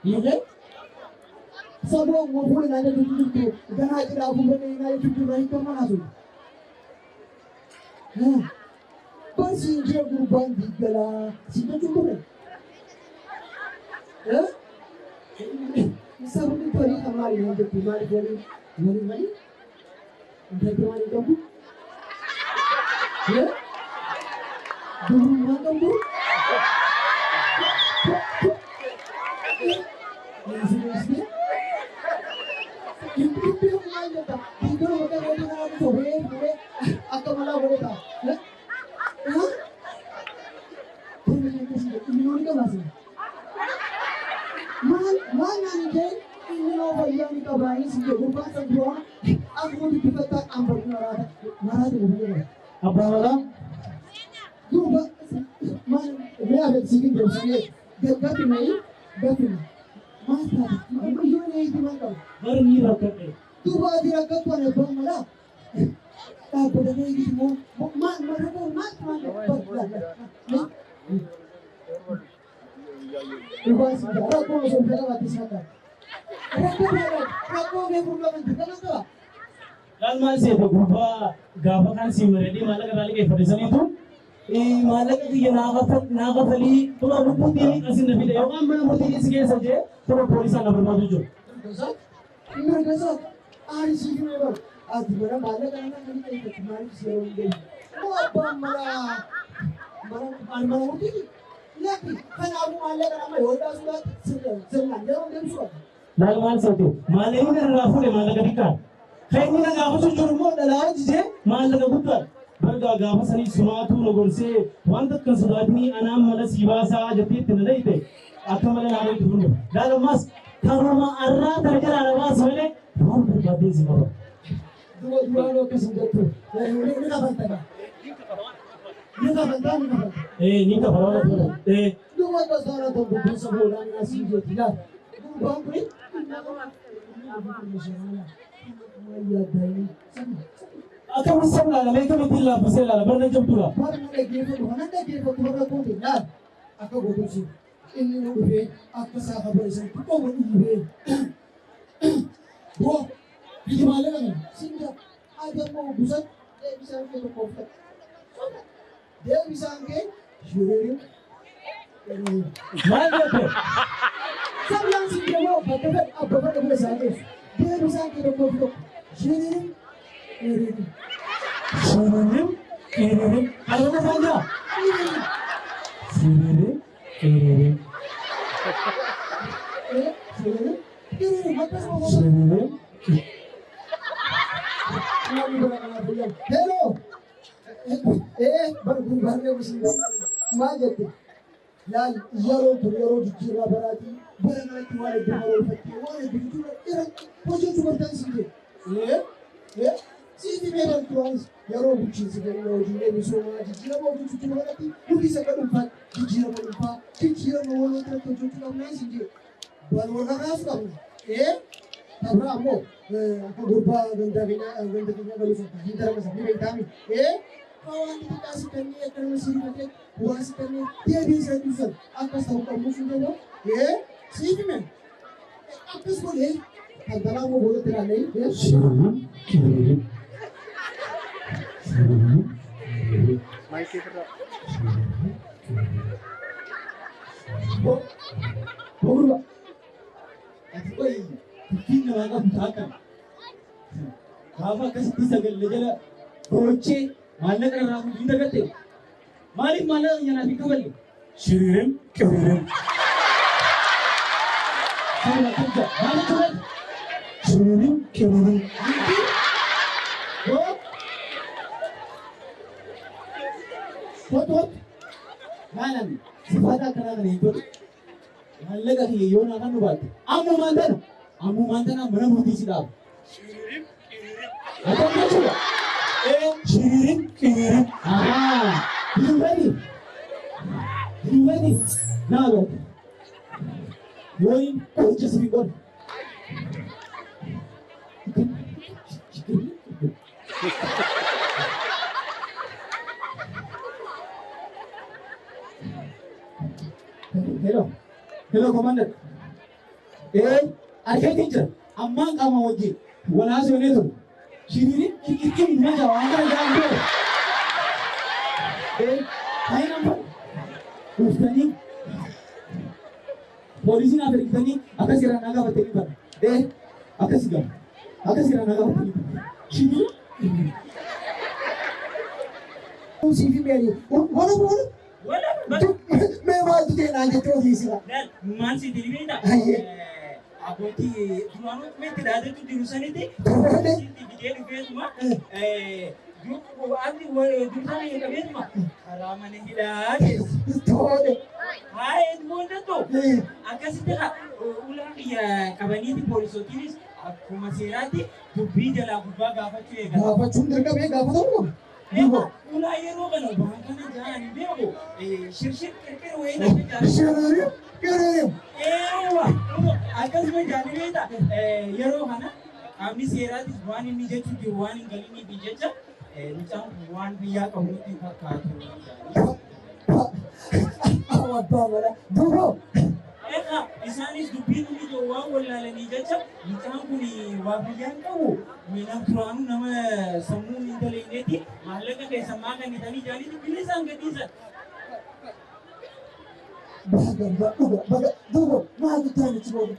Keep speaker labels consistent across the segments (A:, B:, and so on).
A: Hiikee? Saboo akkuma fuula naan jechuutti jirtu ganaa cidhaa fuula naa jechuutti irraa hiikamaa haasoftu. Bar siin jee gurbaan diiggalaa siin jechuun ture. Sabni tolii kan maali naan jettu maaliif waliin waliin malee intalti maal hin qabdu? Dubrummaa qabdu? Maal jetta? Diiggaluu bakka gootuu kanaa sobee fuudhee akka malaa godhee ta'a. Maal maal naan hin jedhin inni noo fayyaa ni qabaa inni si jedhu gurbaan san duraa akkuma dubbifattaa qaanfatu maraata maraata nu biyya bara.
B: Abbaa malaa
A: Duuba maal mee abet si hin deebisanii gaggafi mayi gafi maal taate yoo na eegi maal qaba.
B: Bar ni rakkadhe.
A: Duuba ati rakkattu ani abbaan malaa dhaabbatanii eegiti moo maal maal rakkoo maal maal maal. Dhugaa si jaa rakkoo osoo hin qabaatti sakka. Rakkoo baadhaa rakkoo kee furgaman dirqama qaba.
B: Laal maal seete gurbaa gaafa kaan sii mareedhee maallaqa irraa liqeeffate saniitu maallaqa kiyya naa kafalii tuma lubbuutiin asin na fide yookaan mana murtii si keessa jee tuma poolisaan na barbaadu jiru.
A: Mirga isaa ani siif himee bara. Ati bara maallaqa nama kan liqeeffatu maaliif si yeroo hin deemu? Moo abbaan mana mana mana murtiiti? Lakki kanaafuu maallaqa nama yoo baasuu baatte sirnaan yeroo deemsuu qabda.
B: Laal maal seete maallaqni kan irraa fuudhe maallaqa xiqqaadha. Kan inni na gaafachuu jiru immoo dhalaa hojjete maallaqa guddaadha. Bargaa gaafa sanii sumaatuu na gorsee waan takka hin sodaatinii anaan mala sii baasaa jettee itti na dhayite akka mala naa dhaytu kun. Laal ammaas karuma arraa tana jalaa na baasi malee waan barbaaddeen si qaba.
A: Duba duraanuu akkas hin jettu. Ni kafalta gaa. Ni kafaltaa ni kafalta.
B: Ee ni kafala waan ati ee.
A: Duba akkas taanaan tan dubbiin saba olaanaa sii jetti laal. Gurbaan kuni
B: Akkamitti sab laala mee akkamittiin laaffisee laala barna jabduudha.
A: Barna dhaggeeffatu kanan dhaggeeffatu warra koote laal akka gootumsi inni nu dhufee akka saafa barisan xiqqoo dhiibee boo biyyi maallaqa kana sinja adammoo busan deebisaan kee tokko uffata deebisaan kee shiririn
B: Maal jette?
A: Sablaan sin deemaa bakka fedhe abba fedhe bira isaa geessu deebisaan kee tokkoo fi tokko shiririn shiririn
B: Shiririn qiririn. Kana qofaan jira. Shiririn qiririn.
A: Shiririn shiririn akkasuma gosa
B: Shiririn.
A: namni bara kanaaf fayyadu. Hello! Ee bar gurbaan musiibaa maal jette? Laal yeroo kun yeroo jijjiirraa baraatii bara kanatti waan hedduu karoorfattee waan hedduu jijjiirraa irra hojjechuu bartaan siin jedhe. Ee ee siif himee bartu waanis yeroo bulchiinsi keenya hojiilee misoomaa jijjiirama hojjechuu jiru kanatti nutis akka dhuunfaatti jijjiirama dhuunfaa jijjiirama waloo irratti hojjechuu qabnaa siin jedhe. Wal wal kakaasu qabna. Ee tabra ammoo akka gurbaa gandaa keenyaa ganda keenyaa galuu sana hin darama sana ni beektaami. Ee waan xixiqqaa si kennee akka nama si rifatee waan si kennee deebii isa dhiisan akkas ta'uu qabnu sun jedhu. Ee siif hime akkas godhee kan tanaa immoo boodatti ilaallee.
B: Shiririn qiririn. Shiririn qiririn. Shiririn qiririn.
C: Gurba. Ati qoyi dubbiin namaa qabdu taakkan. Gaafa akkasitti sagalle jala boochee maallaqa irraa fuudhu hin dagatte. Maaliif maallaqa kiyya naaf hin kafalle?
B: Shiririn qiririn.
C: Sababa akkam jedha. Maal jechuudha?
B: Shiririn qiririn.
C: Kottu kottu. Maalan sifaata akkanaa kana hin tolu. Maallaqa kiyya yoo naa kan baatte ammumaan tana mana murtii si dhaaba. Akkam jechuudha? Ee
B: Shiririn qiririn.
C: Ahaa. You ready? You ready? Naa garte. Yoo hin qoricha si hin godhu. Hello. Hello, Commander. Ee, arkeetiin jira. Ammaan qaama wajjin wal haasofnee ture. Shiriiriin qirqirqir nama jaa waan kana jaan beeku. Ee, kaayina amma dhuftanii poolisiin naaf ergitanii akkas irraa naa gaafattanii bara. Ee, akkas gama. Akkas irraa naa gaafattanii bara. Shiriiriin.
A: Siif himee wala wala
D: Wala
A: mee maaltu ta'e naan jettee ofii sira.
D: Maal si diribeeta?
A: Ayyee.
D: Abbootii duraanuu meetti dhaadatu jiru sanitti
A: Tole.
D: sitti fidee dhufeetuma ati dursanii qabeetuma karaa mana hidhaa keessa.
A: Tole.
D: Haa eeguu akkasitti ulaa kiyya qabaniiti poolisootiinis akkuma seeraatti dubbii jalaa gubbaa gaafachuu eegala.
A: Gaafachuun dirqamee gaafatamuu qaba.
D: Egaa ulaa yeroo kana waan kana jahan beeku shirshir qirqir wayii akka jaalatu.
A: Shiririm shiririm.
D: Eewa akkasuma jaallatteeta yeroo kana qaamni seeraatis waan inni jechuu jiru waan hin galiniif jecha mucaan kun waan biyyaa qabu nutti hin fakkaatu.
A: Abbaa mala duuboo.
D: Egaa isaanis dubbiin inni jiru waan wallaalanii jecha mucaan kun waa biyyaan qabu nam duraanuu nama sammuun hin dalagneeti maallaqa keessan maa kennitanii jaaniiti bilisaan gadhiisan.
A: Baga dhuga baga duuboo maaltu ta'e achi booda.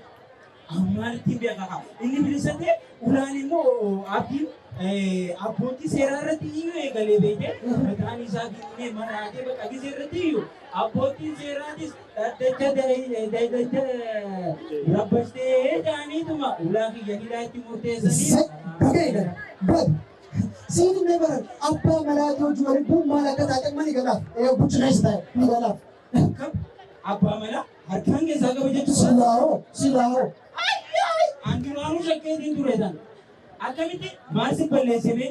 D: Maalitti beekaa inni bilisate ulaan immoo abdiin abbootii seeraa irratti iyyuu eegalee beekte mataan isaa ginnee maraatee bakka gisee irratti iyyuu abbootiin seeraatis dhaddacha dhaddacha rabbastee jaaniituma ulaa kiyya hidhaa itti murteessanii.
A: Baga eegale baga. Siin illee baran abbaa malaatii hojii waliin bu'uun maal akka taate amma ni galaaf. Guchi keessa taa'e ni galaaf.
D: Akkam abbaa malaa harkaan keessaa qaba jechuudha.
A: Silaa'oo silaa'oo.
D: An duraanuu shakkeetiin ture tan akkamitti maal si balleessee bee?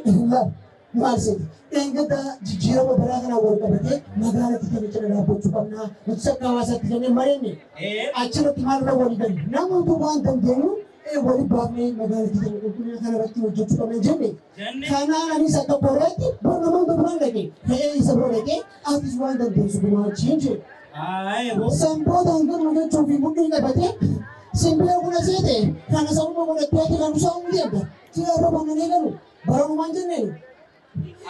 A: Maal seeti? Dheengadda jijjiirama baraa kanaan wal qabatee magaalatti keenya cina dhaabbachuu qabna. Nuti akka hawaasaatti jennee mareenye. Achirratti maal irra walii galle? Namoota waan dandeenyu walii baafnee magaalatti keenya qulqullina kana irratti hojjechuu qabna jenne.
D: Jenne.
A: Kanaan anis akka boreetti namoota biraan dhaqee fe'ee isa bira dhaqee atis waan dandeessu gumaachiin jedhe.
D: Aayee boo.
A: Sanboota hangam hojjechuu fi mudhii qabatee simbira kuna seete kana sababa godhattee ati kan usaa hundi eegga. Sila arrabaan nan eegalu baranumaan jenneen.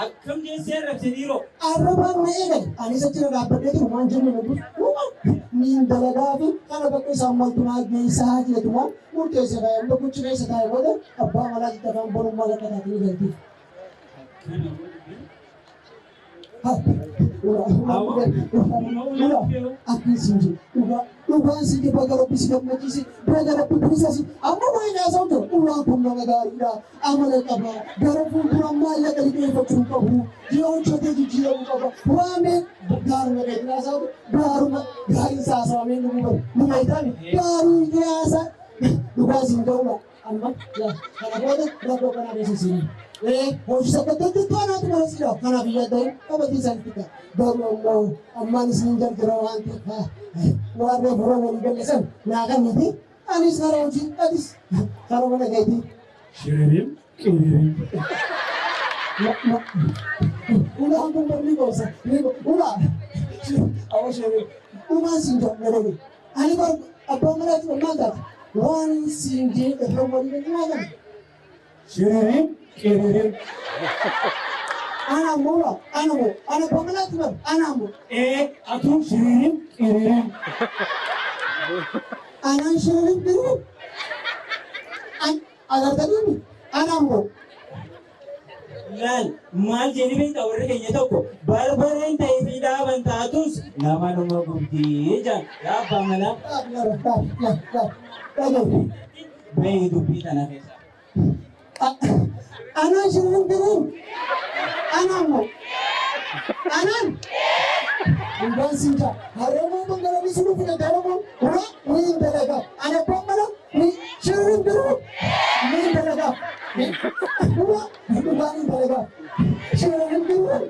D: Akkam jeessee arrabse dhiiroo?
A: Arrabaan na eegale anis achirra dhaabbadhee jiru waan jenneen ogus niin dalagaa fi kana bakka isaan maltu naa geessaa jedhumaan murteesse kaa'e bakka keessa taa'e booda abbaa malaatti afaan borummaa akka taate ni galtiif. Dhugaan si baga rabbi si gammachiise baga rabbi bilisa si amma waa haasa'u jira ulaan kun nama gaariidha amala qaba gara fuuldura maallaqa liqeeffachuu qabu yoo hojjetee jijjiiramuu qaba waamee gaaruma keetiin haasa'u gaaruma gaariin saasawamee nu baru nu maayitaami gaarii haasa dhugaa siin ga'uudha amma kana booda rakkoo kanaa keessa siinii. Hojii sakkattatti anaatu mana siidha. Kanaaf yaaddaa'in qabatii isaanii xiqqaa. Garuu ammoo ammaan isin jarjara waan ta'eef waan reefu irra walii galle san naa kan miti. Anis karaa hojii atis karaa mana keetii.
B: Shiririm qiririm.
A: Ulaan kun barni goosa. Ulaa. Awwa shiririm. Dhumaan siin jaalladhe. Ani bar abbaa manaati maal taate waan siin jee irra walii galle naa kan.
B: Shiririm qiririm.
A: Ana ammoo ana moo ana abbaa manaati bar ana ammoo.
B: Atuun shiririm qiririm.
A: Anaan shiririm qiririm. Agartanii ana ammoo.
D: Laal maal jedhanii beektaa warri keenya tokko barbareen ta'ee fi dhaaban taatus nama numa gubdii jedhan yaa abbaa malaa. Bahee dubbii tana keessa.
A: Anaan shiririm qiririm. Ana ammoo. Anaan. Dhugaan siin jaa. Harreemoo bangalanii sun fudhate Oromoon ura niin dalagaa. Ana abbaan mana ni shiririm qiririm niin dalagaa. Ura dhugaan niin dalagaa. Shiririm qiririm.